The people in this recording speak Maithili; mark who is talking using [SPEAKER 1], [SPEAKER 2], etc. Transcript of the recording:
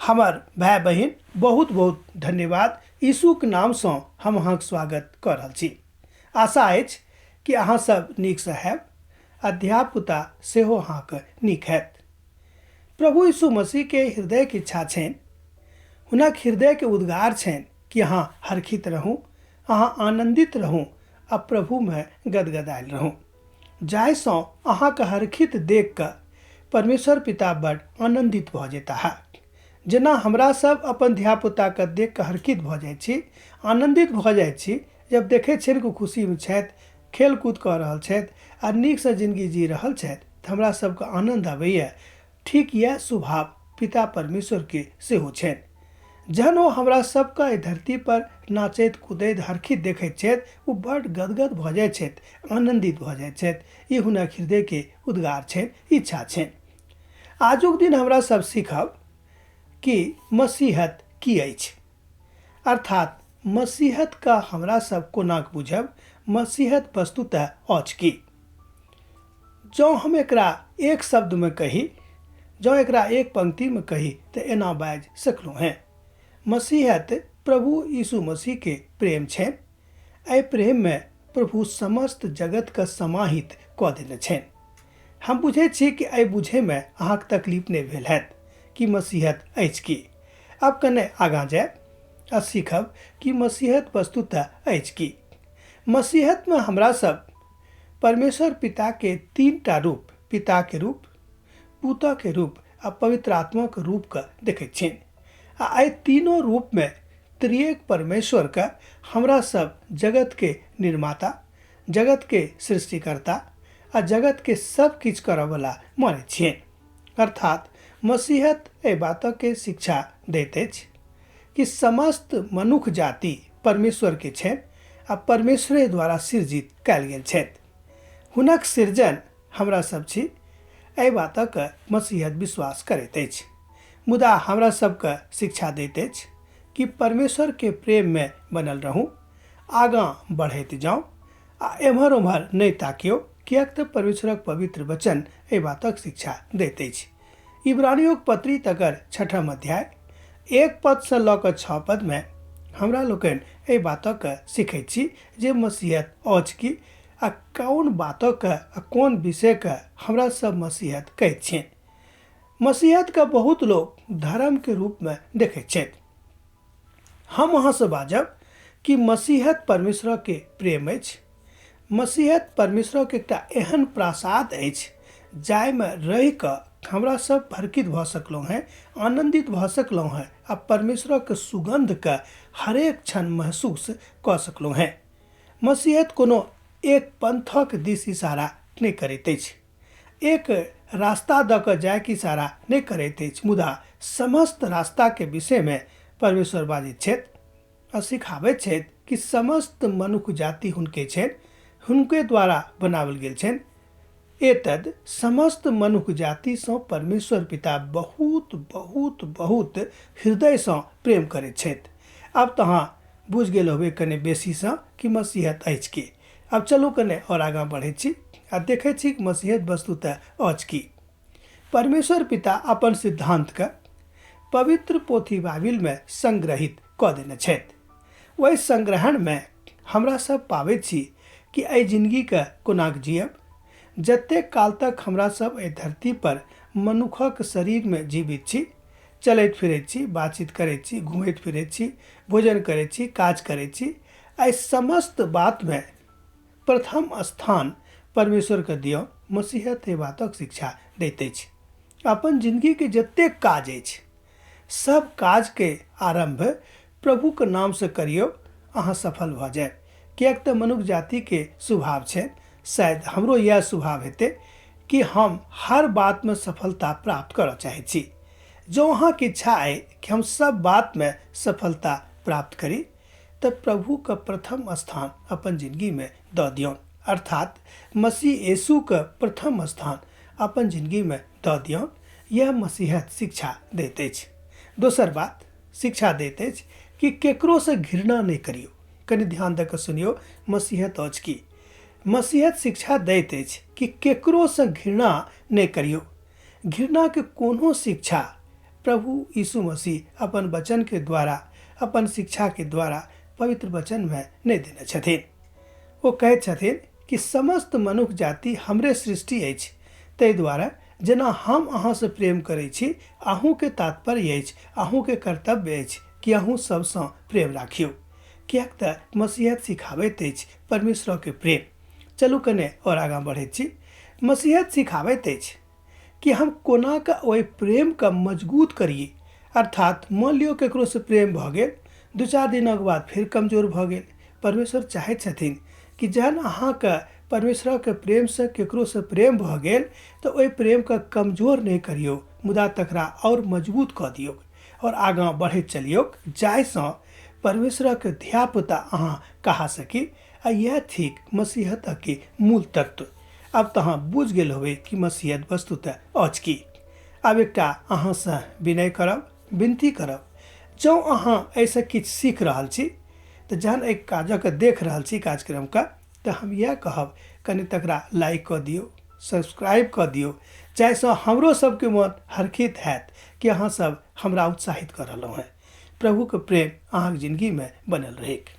[SPEAKER 1] हमर भाय बहिन, बहुत बहुत धन्यवाद। यीशुके नामसँ हम अहाँके स्वागत कऽ रहल छी। आशा अछि कि अहाँ सब नीकसँ हैब आ धियापुता सेहो अहाँके नीक हैत। प्रभु यीशु मसीहके हृदयके इच्छा छनि, हुनक हृदयके उद्गार छनि कि अहाँ हर्षित रहू, अहाँ आनन्दित रहू आ प्रभुमे गदगदायल रहू, जाहिसँ अहाँके हर्षित देख कऽ परमेश्वर पिता बड आनन्दित भऽ जेताह। जेना हमरा सब अपन धियापुताके देख कऽ हर्षित भऽ जाइ छी, आनन्दित भऽ जाइ छी, जब देखै छियनि कि खुशीमे छथि, खेलकूद कऽ रहल छथि आ नीकसँ जिनगी जी रहल छथि, तऽ हमरा सबके आनन्द अबैए। ठीक इएह स्वभाव पिता परमेश्वरके सेहो छनि। जहन ओ हमरा सबके एहि धरती पर नाचैत कूदैत हर्षित देखैत छथि, ओ बड गदगद भऽ जाइ छथि, आनन्दित भऽ जाइ छथि। ई हुनक हृदयके उद्गार छनि, इच्छा छनि। आजुक दिन हमरा सब सीखब कि मसीहत की अछि, अर्थात मसीहत का हमरा सब कोना बुझब, मसीहत वस्तुतः अछि की। जँ हम एकरा एक शब्दमे कही, जँ एकरा एक पंक्तिमे कही तऽ एना बाजि सकलहुँ हेँ, मसीहत प्रभु यीशु मसीहके प्रेम छनि। एहि प्रेममे प्रभु समस्त जगतके समाहित कऽ देने छनि। हम बुझै छी कि एहि बुझैमे अहाँके तकलीफ नहि भेल हैत कि मसीहत अछि की। आब कने आगाँ जायब आ सीखब कि मसीहत वस्तुतः अछि की। मसीहतमे हमरा सब परमेश्वर पिताके तीन टा रूप, पिताके रूप, पुतके रूप आ पवित्र आत्माके रूपके देखैत छियनि। आ एहि तीनों रूपमे त्रिएक परमेश्वरके हमरा सब जगतके निर्माता, जगतके सृष्टिकर्ता आ जगतके सब किछु करऽवला मानै छियनि। अर्थात मसीहत एहि बातके शिक्षा दैत अछि कि समस्त मनुख जाति परमेश्वरके छनि आ परमेश्वरे द्वारा सृजित कयल गेल छथि। हुनक सृजन हमरा सब छी, एहि बातक मसीहत विश्वास करैत अछि। मुदा हमरा सबके शिक्षा दैत अछि कि परमेश्वरके प्रेममे बनल रहू, आगाँ बढ़ैत जाउ आ एम्हर ओम्हर नहि ताकियौ, किएक तऽ परमेश्वरक पवित्र वचन एहि बातक शिक्षा दैत अछि। इब्रानियोक पत्री तकर छठम अध्याय 1 पदसँ लऽ कऽ 6 पदमे हमरा लोकनि एहि बातक सीखैत छी जे मसीहत अछि की आ कोन बातक आ कोन विषयके हमरा सब मसीहत कहैत छियनि। मसीहतके बहुत लोक धर्मके रूपमे देखैत छथि। हम अहाँसँ बाजब कि मसीहत परमेश्वरके प्रेम अछि। मसीहत परमेश्वरके एकटा एहन प्रासाद अछि जाहिमे रहि कऽ हमरा सब भरकित भऽ सकलहुँ हेँ, आनन्दित भऽ सकलहुँ हेँ आ परमेश्वरके सुगन्धके हरेक क्षण महसूस कऽ सकलहुँ हेँ। मसीहत कोनो एक पंथक दिस इशारा नहि करैत अछि, एक रास्ता दऽ कऽ जायके इशारा नहि करैत अछि, मुदा समस्त रास्ताके विषयमे परमेश्वर बाजैत छथि आ सिखाबैत छथि कि समस्त मनुख जाति हुनके छनि, हुनके द्वारा बनाओल गेल छनि। एतद समस्त मनुख जातिसँ परमेश्वर पिता बहुत बहुत बहुत हृदयसँ प्रेम करैत छथि। आब तऽ अहाँ बुझि गेल होबै कने बेसीसँ कि मसीहत अछि की। आब चलू कने आओर आगाँ बढ़ैत छी आ देखैत छी कि मसीहत वस्तुतः अछि की। परमेश्वर पिता अपन सिद्धान्तके पवित्र पोथी बाइबिलमे संग्रहित कऽ देने छथि। ओहि संग्रहणमे हमरा सब पाबैत छी कि एहि जिनगीके कोनाक जियब। जतेक काल तक हमरा सब एहि धरती पर मनुखक शरीरमे जीवित छी, चलैत फिरैत छी, बातचीत करैत छी, घुमैत फिरैत छी, भोजन करैत छी, काज करैत छी, एहि समस्त बातमे प्रथम स्थान परमेश्वरके दियौ। मसीहत एहि बातक शिक्षा दैत अछि। अपन जिनगीके जतेक काज अछि सब काजके आरम्भ प्रभुके नामसँ करियौ, अहाँ सफल भऽ जायब। किएक तऽ मनुख जातिके स्वभाव छै, शायद हमरो इएह स्वभाव हेतै कि हम हर बातमे सफलता प्राप्त करऽ चाहै छी। जँ अहाँके इच्छा अइ कि हम सब बातमे सफलता प्राप्त करी तऽ प्रभुके प्रथम स्थान अपन जिनगीमे दऽ दियौन, अर्थात मसीह यीशुके प्रथम स्थान अपन जिनगीमे दऽ दियौन। यह मसीहत शिक्षा दैत अछि। दोसर बात शिक्षा दैत अछि कि केकरोसँ घृणा नहि करियौ। कनि ध्यान दऽ कऽ सुनियौ मसीहत अछि की। मसीहत शिक्षा दैत अछि कि केकरोसँ घृणा नहि करियौ। घृणाके कोनो शिक्षा प्रभु यीशु मसीह अपन वचनके द्वारा, अपन शिक्षाके द्वारा पवित्र वचनमे नहि देने छथिन। ओ कहैत छथिन कि समस्त मनुख जाति हमरे सृष्टि अछि, ताहि दुआरे जेना हम अहाँसँ प्रेम करै छी, अहूँके तात्पर्य अछि, अहूँके कर्तव्य अछि कि अहूँ सबसँ प्रेम राखियौ, किएक तऽ मसीहत सिखाबैत अछि परमेश्वरके प्रेम। चलू कने आओर आगाँ बढ़ैत छी। मसीहत सिखाबैत अछि कि हम कोना कऽ ओहि प्रेमके मजबूत करियै। अर्थात मान लियौ ककरोसँ प्रेम भऽ गेल, 2-4 दिनक बाद फेर कमजोर भऽ गेल। परमेश्वर चाहैत छथिन कि जहन अहाँके परमेश्वरके प्रेमसँ ककरोसँ प्रेम भऽ गेल तऽ ओहि प्रेमके कमजोर नहि करियौ, मुदा तकरा आओर मजबूत कऽ दियौ आओर आगाँ बढ़ैत चलियौ, जाहिसँ परमेश्वरके धियापुता अहाँ कहा सकी। आ इएह थिक मसीहतके मूल तत्व। आब तऽ अहाँ बुझि गेल होबै कि मसीहत वस्तुतः अछि की। आब एकटा अहाँसँ विनय करब, विनती करब, जँ अहाँ एहिसँ किछु सीख रहल छी तऽ जहन एहि काजके देख रहल छी कार्यक्रमके, तऽ हम इएह कहब कनि तकरा लाइक कऽ दियौ, सब्सक्राइब कऽ दियौ, जाहिसँ हमरो सबके मन हर्षित हैत कि अहाँ सब हमरा उत्साहित कऽ रहलहुँ हेँ। प्रभुके प्रेम अहाँके जिनगीमे बनल रहैक।